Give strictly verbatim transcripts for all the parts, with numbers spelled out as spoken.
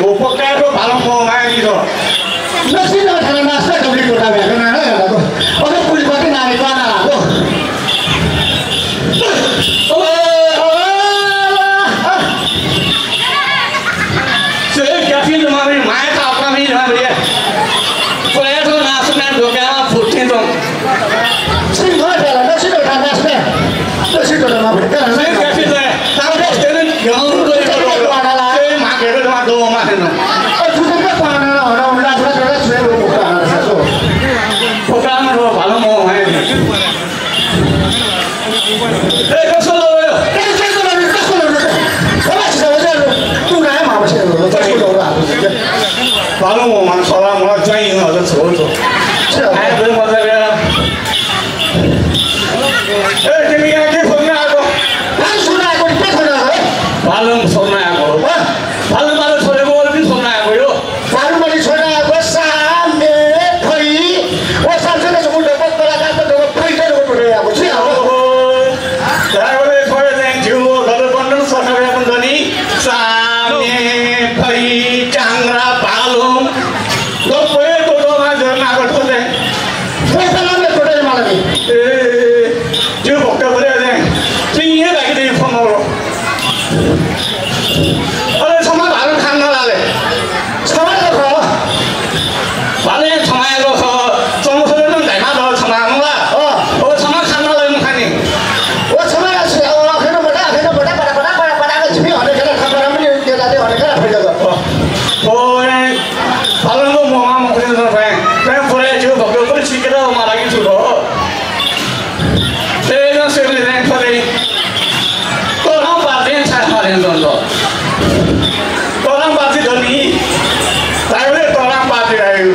वो पक्का तो भालम माया दी तो। नसी ना थाना नास्ता कबली कोटा में ना ना ना तो। अबे पूरी बात ना नहीं पाना ना तो। ओ, ओ, ओ, ओ। से क्या फिर तुम्हारी माया का अपना नहीं ना भैया। कोई तो ना सुना दो क्या फुटते तो। भालम छोड्न आएको। हाँ? भालम भालम छोडेको, अरू पनि छोड्न आएको यो। भालम पनि छोड्न आएको, सामे, फै। ओ, सामसेन समुद्र, पत्तला, कात्त, दगो, फै, दगो, फै, दगो, फै, दगो। ओहो। धायेबलय् थ्व चाहिँ झिउ, गलबन्धन, सखाबया पनि दनि। सामे, फै, च्याङ्ग्रा, भालम। गप्पय् तोतोमा जर नागो थ्व चाहिँ। थ्व चाहिँ नागो थ्व चाहिँ माला नि। ए, झिउ भक्त बरे चाहिँ। तिंगे बाकी दे फोन हो। अरे, छमा भालम खान नलाले। छमा त ख। भाले छमा यागो ख। चमसले न धाइमा द छमा मला। अँ। ओ छमा खान नलाले मुखानी। ओ छमा या छु, ओ, अखेर बडा, अखेर बडा, बडा, बडा, बडा, बडा, जिमी हने खेला खबर पनि देला दे, हने खेला फैला द। ओ, ए, भालम ममा मखुले न भाइ। भाइ पुरै छु भक्तपुर सिकेर मा लागि छु हो। ए, न सेले रे थले। तोरां पाते छा हरे न द। तोरां पाते दनि। ताइले तोरां पाते आयो।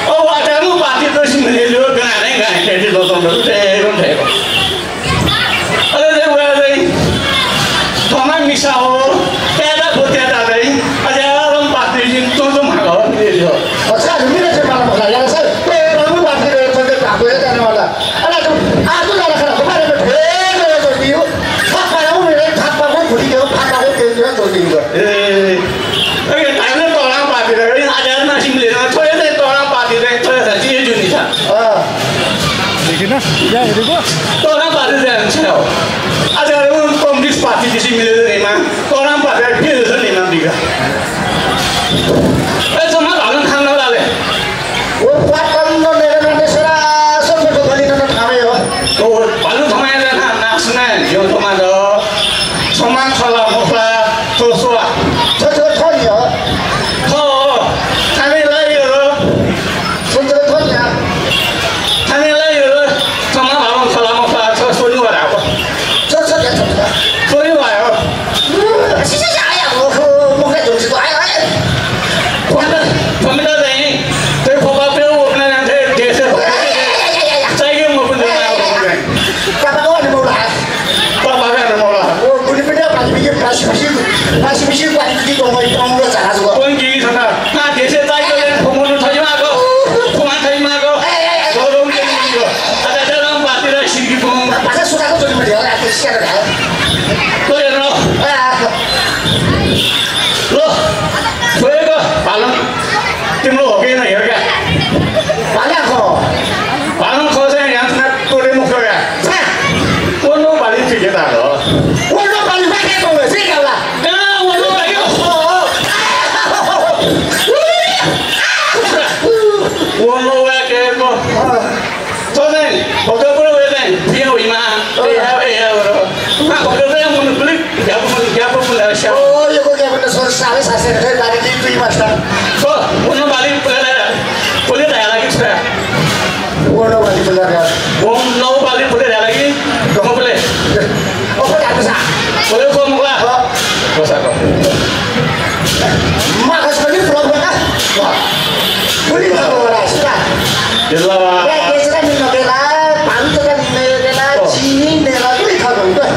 ओ वाटानु पाते तो सिंहले लो गाने गाने के दो तो दो ते रो थे। अरे रे वा रे। थमा मिसा हो। तेरा बोते दा रे। अरे आराम पाते जिन तो तो मागा हो दे जो। अच्छा, मिले से मालूम होला यार सर। तेरा पाते रे तो तो काबू है जाने वाला। अरे तू, आ तू लाला खड़ा, तुम्हारे में ढेर मेरे तो दियो। फाका ना वो मेरे, फाका वो खुली के, फाका वो तेल जो तो दियो। ए, अरे, ताइले तोरां पाते रे, आज ना सिंहले ना, थोड़े से तोरां पाते रे, थोड़े से चीज जुनी था। हाँ। देखिन, या हेरेको? तोरां पाते रे, अच्छा हो। आज वो कम्युनिस्ट पार्टी जैसी मिले रे मां, तोरां पाते रे, फिर से नहीं मां दिगा। ए, जमा भालम खान नलाले। ओ पाकन न नेगन ने सरासर मतो गलिन न थामे हो। ओ भालम थमाया ना नास ना जिउ थमा द। समान सला मफला तो सोआ। छ छ छ नि हो। हो। थाने ला यो। छ छ छ नि हो। थाने ला यो। समान भालम सला मफला छ सोनि वरा। छ छ छ छ। सोनि वरा। सिसे आया हो। मुखे जुन से तो आया आया। फमिला चाहिँ, त्यो खोपा प्यौ उठ्न जान्थे, देश चाहियो म पनि जान आएको। पापाको अनि मौला। पापाको अनि मौला। ओ, कुनै पनि पासिपिसी, पासिपिसी, पासिपिसी, पासिपिसी, पासिपिसी, झाला जुवा। कोण की सका? ना देश चाहियो, फोन थैमा गो। फोन थैमा गो। गौरव के मागो। अरे, जरा बात रा शिकी फोन। भाषा सुनाको चोरी मत होला, तो शेयर है। तो हेर। लो, थ्व हे भालम तिम्रो हो कि होइन हेर क्या। भाला खो। भालम खो चाहिँ यहाँ तोरे मुख क्या। छ्या। वो नो भालि ठीक है तालो। वो नो भालि बाकी तो है, ठीक है ला। कहाँ वो नो भालि? ओ, ओ। वो नो भालि के को। हाँ। तो नहीं, वो तो पूरा वो नहीं, भैया वही माँ, ए, ए, ए, हाँ, वो तो नहीं, मुझे पुलिस, क्या बोल, क्या बोल, बोला, शायद। ओ, यो को क्या बोलते, सर, साले सासे रखे, गाड़ी की, तू ही मास्टर। तो, वो नो भालि, पुलिस, पुलिस आया, लगी, छुड़ा। वो नो भालि, पुलिस आया। वो नो भालि, पुलिस आया, लगी, कहाँ पुलिस? ओ, पुलिस, पुलिस। पुलिस को मुगला? हाँ। बसा को। माखस पनि प्रभुका। पुलिस को रास्ता। जिल्लामा। या, देशका निम्न बेला, भालु तथा निम्न बेला, ओ। चिनी नेला, दुई थर हुन्छ।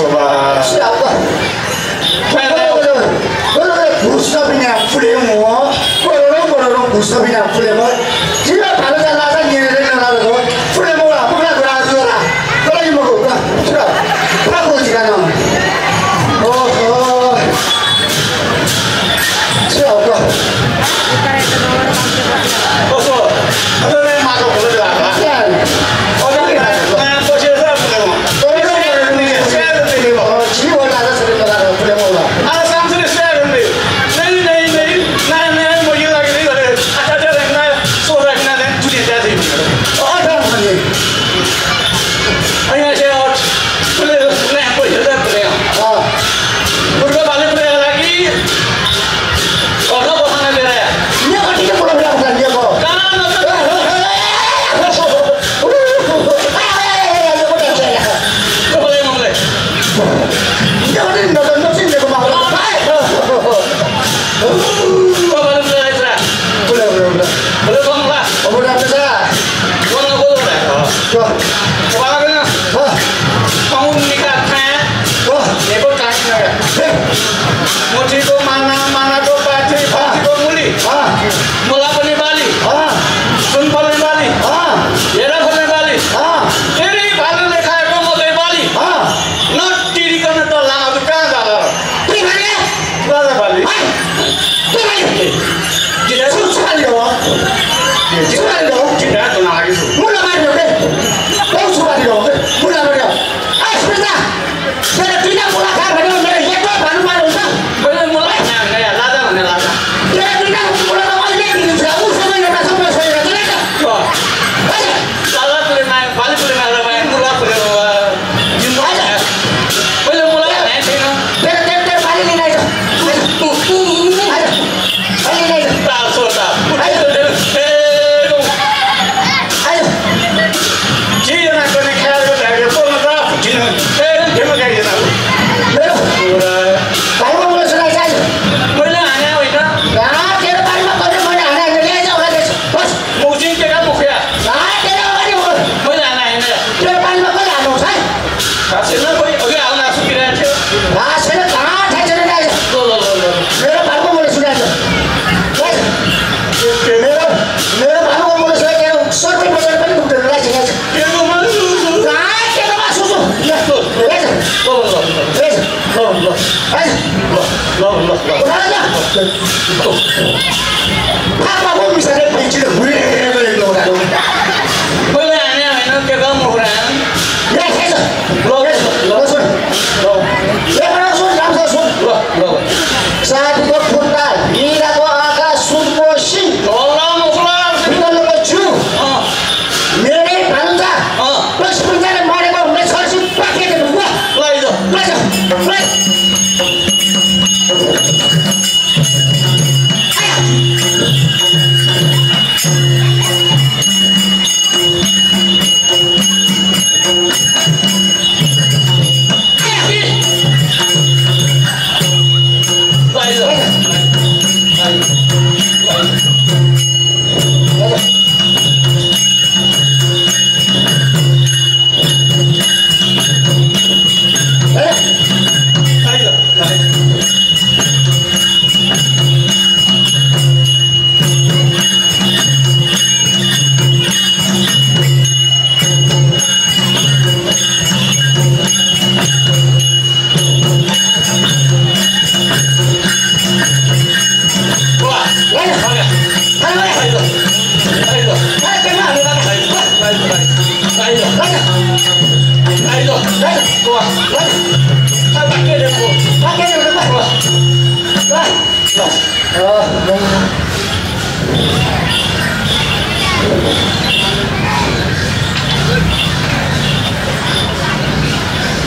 बाबा। स्याप। बडे, बडे, बडे, बडे घुस बिना फुले मो। बडे, बडे, बडे घुस बिना फुले मो। जिला भालुचा लासा निने रे नला रो। फुले मो ला, फुला गुरा जुरा। बडे मो गुरा। फुला, फुला घुस का न। ओहो। स्याप। ओहो। अरे, माको बोले ला। क्या? अरे, मैं, मैं, मैं, मुठीको माना, मानाको पाथी, पाथीको मुली। मुला पनि बाली। सुन पनि बाली। हेरा पनि बाली। तेरी भालु लेखाएको म चाहिँ बाली। न तिरिकन त लामा त कहाँ जाला र? के भने? बाजा बाली। हाय! के भने? जिता छु छु बाली हो? जिता छु बाली हो? जिता त नागेछु। मुला बाली हो के? बहु छु बाली हो के? मुला बाली हो। अस्मिता! तेरा दुईटा मुला खा भने मेरो यक्लो भानु पार हुन्छ। मैले मुला खाना भने लाजा भने लाजा। तेरा दुईटा मुला त मैले दिन्छ। उ सबै एउटा सबै सबै एउटा चलेछ। लाजा पुले माया, बाली पुले माया, माया, मुला पुले माया। जिम्मा। मैले मुला खाना छैन। तेरा, तेरा, तेरा बाली लिन आइज। बाली लिन आइज। ताल सोता। आइज। ए, आइज। के याना कने ख्याल गर्दाखेरि बोल्न त फुटिन। ए, ढिलो गाडी याना। मेरो भाइको मुला सुनाइ चाहिँ। मैले हाने होइन। ला, तेरो बारीमा कसले मैले हाने होइन, ल्याइज अगाडि। बस। मुखिन के का मुखिया। ला, तेरो अगाडि हो। मैले हाने होइन। तेरो बारीमा कसले हान्नु छ? थाहा छैन, कोही अघि आउन सुकिरहेको थियो। थाहा छैन, कहाँ थाहा छैन, दाइ। ल, ल, ल, ल। मेरो भाइको मुला सुनाइ चाहिँ। बस। मेरो, मेरो भाइको मुला सुनाइ चाहिँ। सर्वै बजार पनि दुख्दैन, लाइ चाहिँ। साथीको खुट्टा, हिराको आँखा, सुनको सिङ, ढल्ला मुखला, पितलको जिउ। मेरै भान्जा, अँ। दस पुन्जाले मरेको मेछर्सी पाखे देख्नु, ल। लैजा, लैजा, लैजा।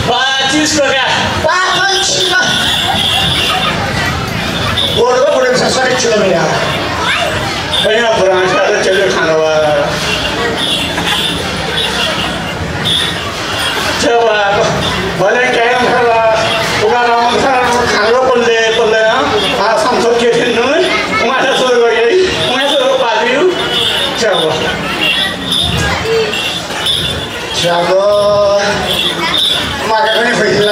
पच्चीस रुपया। पाँच सय छिपा। बोर्डको बोर्डको छ, सरी छिपा मिल्या। भैया, बुरा आजकल चले खाना वाला। जब भले क्या खाना, उगा नाम खाना, खाना पल्ले, पल्ले, हाँ? आ, संसद के थे नहीं? वहाँ से शुरू हो गई, वहाँ से शुरू हो पाती हूँ। क्या हुआ? क्या हुआ? माका कहीं फैसला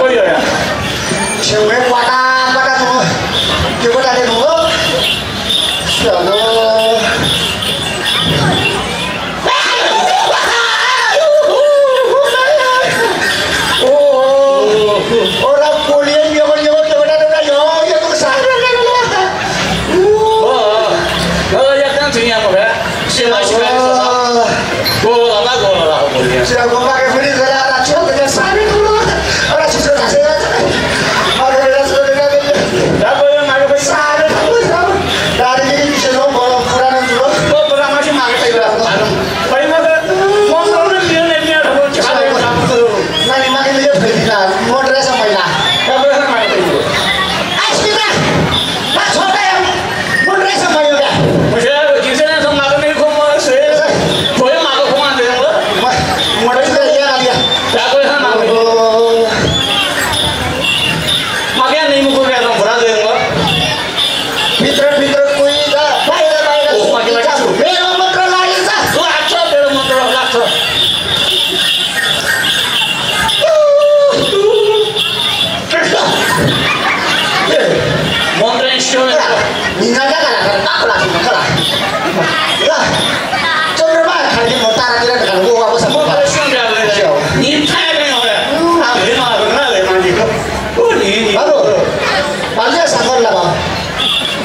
कोही हो यार। छेउमै क्वाटा क्वाटा नु। के क्वाटा दे नु? चलो। ओ, ओरा कोलियन यो यो यो यो यो यो यो सारा। ओ, ओ, या कान छुइया मगा। सेवा सिकाइ ससा। गोला ला, गोला ला, गोलिया। सेवा गोला के फेरि गला ला, छो के सारे गोला। अरे, सिसो खासे। अरे, अरे, अरे, अरे। दा गोला मागे भाइ। सारे गोला। दादी जी, सिसो गोला, पुरानो जुलो। तो पुरा मासी मागे भाइ। भाइ मागे, मन मन मिल ने मिल हो, चाले काम तो। नानी मागे मिले फेरि ना, मोटर से महिला। दा गोला मागे भाइ। आइस्क्रिम। मा छोटा है। मोटर से महिला। मुझे जिसे ना तो मागे मेरे को मार से। कोई मागे को मार दे वो। मोटर से या या। दा गोला मागे। मागे नहीं मुको क्या तो बुरा दे वो। भित्र भित्र कुइदा, बाहिर बाहिर ओ, मागे, मागे। मेरो मन्त्र लागेछ। ओ, अच्छा, मेरो मन्त्र लाग्छ। मन्त्र instrument। निना का का का का ला का ला। चन्द्रमा खाली म तारातिर खाली वो वापस म प्रश्न गर्दै छु। नि थाहा नै हो। आ, हेर्न आएको न, हेर्न आएको। ओ, नि, नि। हेलो। बाजे सागर ला बाबा।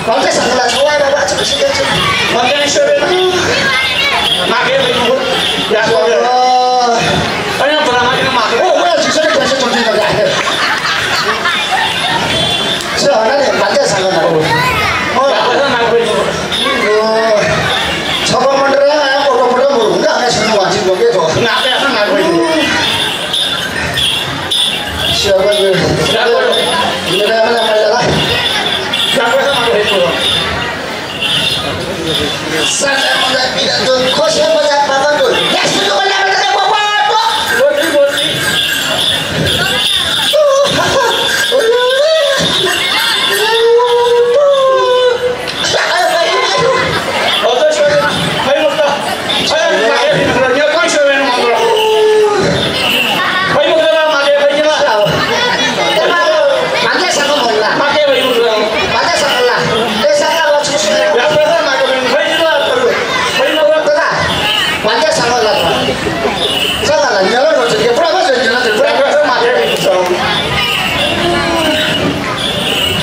बाजे सागर ला छोवा बाबा, छु, छु, छु। मन्त्र instrument। मागे, या, ओ। अरे, बडा मागे, मागे। ओ, ओ, जिसने कैसे चोटी लगा है। छ, हना ने, बाजे सागर ला बाबा। ओ। या, बडा मागे। ओ। छपा मन्त्र, आ, फोटो, फोटो, मुरुंगा, आ, सुनु, वाचिन, बोके, तो। ना, ऐसा ना, कोई।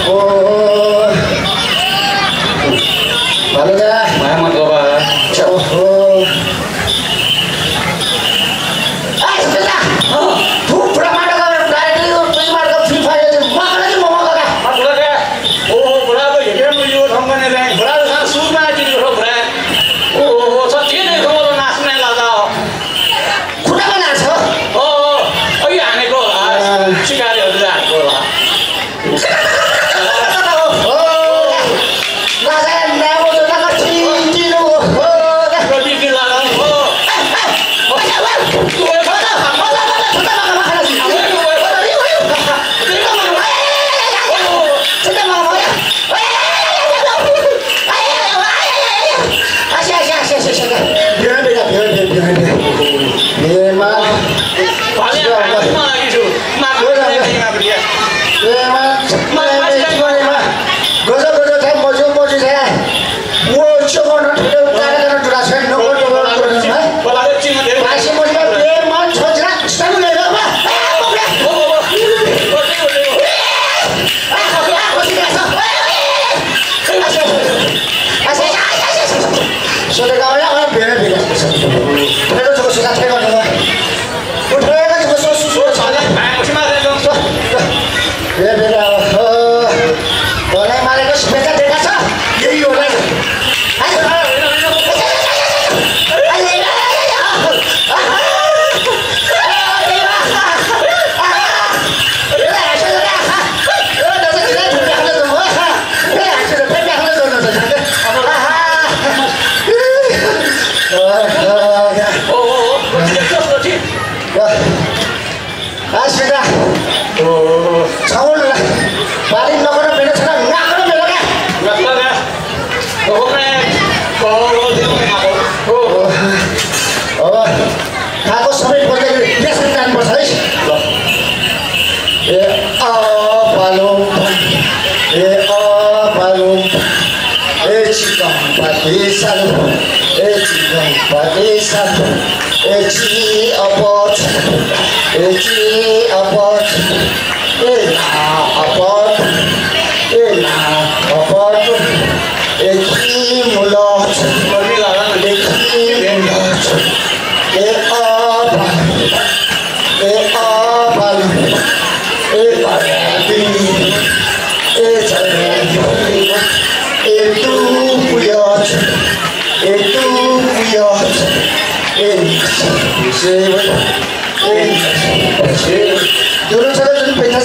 ओहो। हेलो दा। माया मत गर बा। अच्छा, ओहो। ए, सुन्नु दा। अँ। थ्व ब्रह्माण्डको director, यो दुई मार्ग Free Fire चाहिँ मगाला कि ममगाला? मगाला का। ओहो, बुढा त हेरे म यो ठाउँमा नै जाने। बुढा त सानो सुरमा आइदिने हो, बुढा। ओहो, छ के नै खबर नाच्ने लाग्दा हो। खुट्टामा नाच्छ? अँ, अँ। अघि हानेको होला। अँ। सिकारीहरूले हानेको होला। ए, मा। ए, मा। गजब, गजब, थाय् मजू, मजू थाय्। वो, चोको न, ठुलो, काले, काले, डुला, छेन, नोको, टोको, टोको, हा? पासी मजू, ए, मा, छोरा, सामु ले, बा। सोधे का, या, बेरे, बेरे। ठेलो, ठेलो, सोचा, ठेलो, ठेलो। उठेर चाहिँ कसो सुसु छ होला? ए बेटा, अहो। तँलाई मारेको बेटा देखाएको छ? यही होला। ए अपालुं, ए अपालुं, ए चिकं पाटी सालु, ए चिकं पाटी सालु, ए ची अपच, ए ची अपच, ए ना अपच, ए ना अपच, ए की मुलच, ए की मुलच, ए अपालुं, ए अपालुं, ए पाटी, ए चले, ए तू पुयच, ए तू पुयच, ए सेवन, ए सेवन। दुनु चले जुन पैसा